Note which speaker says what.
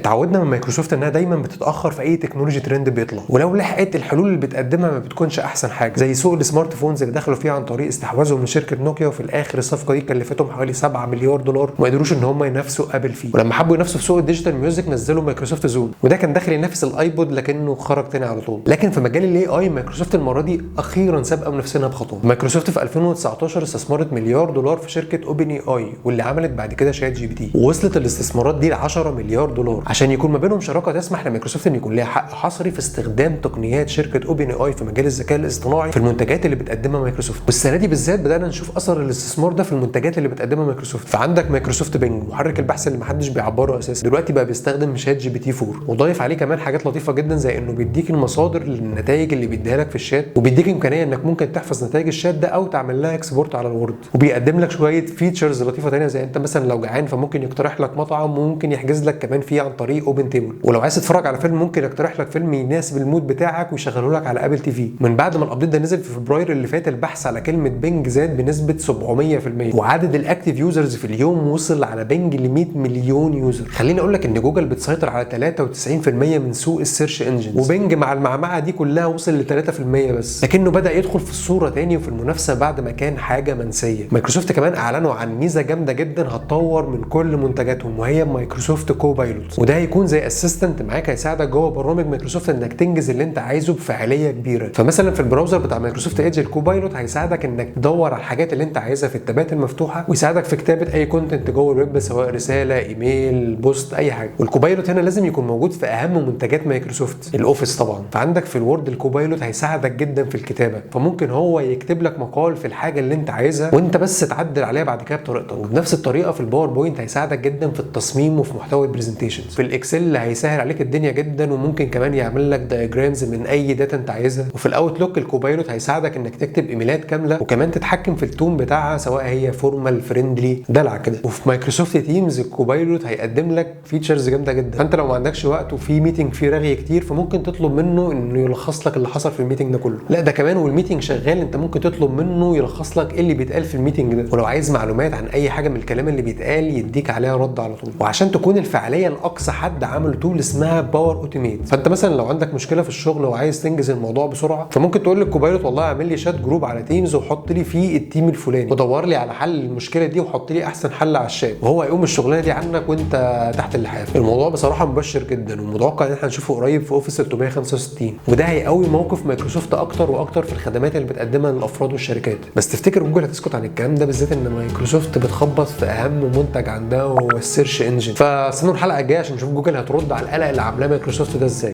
Speaker 1: اتعودنا من مايكروسوفت انها دايما بتتاخر في اي technology trend بيطلع، ولو لحقت الحلول اللي بتقدمها ما بتكونش احسن حاجه، زي سوق ال smartphones اللي دخلوا فيه عن طريق استحواذهم من شركة نوكيا، وفي الاخر الصفقة دي كلفتهم حوالي 7 مليار دولار وما قدروش ان هم ينافسوا ابل فيه. ولما حبوا ينافسوا في سوق ال digital music نزلوا مايكروسوفت زون، وده كان داخل ينافس الايبود لكنه خرج تاني على طول. لكن في مجال ال AI مايكروسوفت المرة دي اخيرا سابقه منافسينها بخطوه. مايكروسوفت في 2019 استثمرت مليار دولار في شركة OpenAI، واللي عملت بعد كده ChatGPT، ووصلت الاستثمارات دي ل 10 مليار دولار عشان يكون ما بينهم شراكة تسمح لمايكروسوفت ان يكون ليها حق حصري في استخدام تقنيات شركة OpenAI في مجال الذكاء الاصطناعي في المنتجات اللي بتقدمها مايكروسوفت. والسنة دي بالذات بدانا نشوف اثر الاستثمار ده في المنتجات اللي بتقدمها مايكروسوفت. فعندك مايكروسوفت بينج، محرك البحث اللي محدش بيعبره اساسا، دلوقتي بقى بيستخدم ChatGPT 4، وضايف عليه كمان حاجات لطيفة جدا، زي انه بيديك المصادر للنتائج اللي بيديها لك في الشات، وبيديك امكانية انك ممكن تحفظ نتائج الشات ده او تعمل لها export على ال Word، وبيقدم لك شوية features لطيفة ثانية، زي انت مثلا لو جعان فممكن يقترح لك مطعم وممكن يحجز لك كمان فيه عن طريق OpenTable، ولو عايز تتفرج على فيلم ممكن يقترح لك فيلم يناسب ال mood بتاعك ويشغله لك على Apple TV. من بعد ما ال update ده نزل في فبراير اللي فات، البحث على كلمة بينج زاد بنسبة 700%، وعدد ال active users في اليوم وصل على بينج ل 100 مليون user. خليني اقول لك ان جوجل بتسيطر على 93% من سوق ال search engines، وبينج مع المعمعة دي كلها وصل ل 3% بس، لكنه بدا يدخل في الصورة تاني وفي المنافسة بعد ما كان حاجة منسية. مايكروسوفت كمان اعلنوا عن ميزة جامدة جدا هتطور من كل منتجاتهم، وهي مايكروسوفت Copilot، وده هيكون زي assistant معاك هيساعدك جوه برامج مايكروسوفت انك تنجز اللي انت عايزه بفعاليه كبيرة. فمثلا في ال browser بتاع مايكروسوفت Edge، ال Copilot هيساعدك انك تدور على الحاجات اللي انت عايزها في التابات المفتوحة، ويساعدك في كتابه اي content جوه الويب، سواء رساله، ايميل، post، اي حاجة. وال Copilot هنا لازم يكون موجود في اهم منتجات مايكروسوفت، ال Office طبعا. فعندك في ال Word ال Copilot هيساعدك جدا في الكتابة، فممكن هو يكتب لك مقال في الحاجة اللي انت عايزها وانت بس تعدل عليها بعد كده بطريقتك. وبنفس الطريقة في ال PowerPoint هيساعدك جدا في التصميم وفي محتوى ال presentations. في ال Excel هيسهل عليك الدنيا جدا، وممكن كمان يعمل لك diagrams من اي data انت عايزها. وفي ال Outlook ال Copilot هيساعدك انك تكتب ايميلات كاملة، وكمان تتحكم في ال tone بتاعها سواء هي formal، friendly، دلع كده. وفي مايكروسوفت Teams ال Copilot هيقدم لك features جامدة جدا، فانت لو ما عندكش وقت وفي meeting فيه رغي كتير، فممكن تطلب منه انه يلخص لك اللي حصل في ال meeting ده كله. لا ده كمان وال meeting شغال انت ممكن تطلب منه يلخص لك ايه اللي بيتقال في ال meeting ده، ولو عايز معلومات عن اي حاجة من الكلام اللي بيتقال يديك عليها رد على طول. وعشان تكون الفعالية لاقصى حد، عملوا tool اسمها Power Automate. فانت مثلا لو عندك مشكلة في الشغل وعايز تنجز الموضوع بسرعة، فممكن تقول لل Copilot والله اعمل لي chat group على Teams وحط لي فيه ال team الفلاني، ودور لي على حل المشكلة دي وحط لي احسن حل على الشات، وهو هيقوم الشغلانة دي عنك وانت تحت اللحاف. الموضوع بصراحة مبشر جدا، ومتوقع ان احنا نشوفه قريب في Office 365، وده هيقوي موقف مايكروسوفت اكتر واكتر في الخدمات اللي بتقدمها للافراد والشركات. بس تفتكر جوجل هتسكت عن الكلام ده، بالذات ان مايكروسوفت بتخبط في اهم منتج عندها وهو ال search engine؟ فاستنوا الحلقة الجاية عشان نشوف جوجل هترد على القلق اللي عاملاه مايكروسوفت ده ازاي.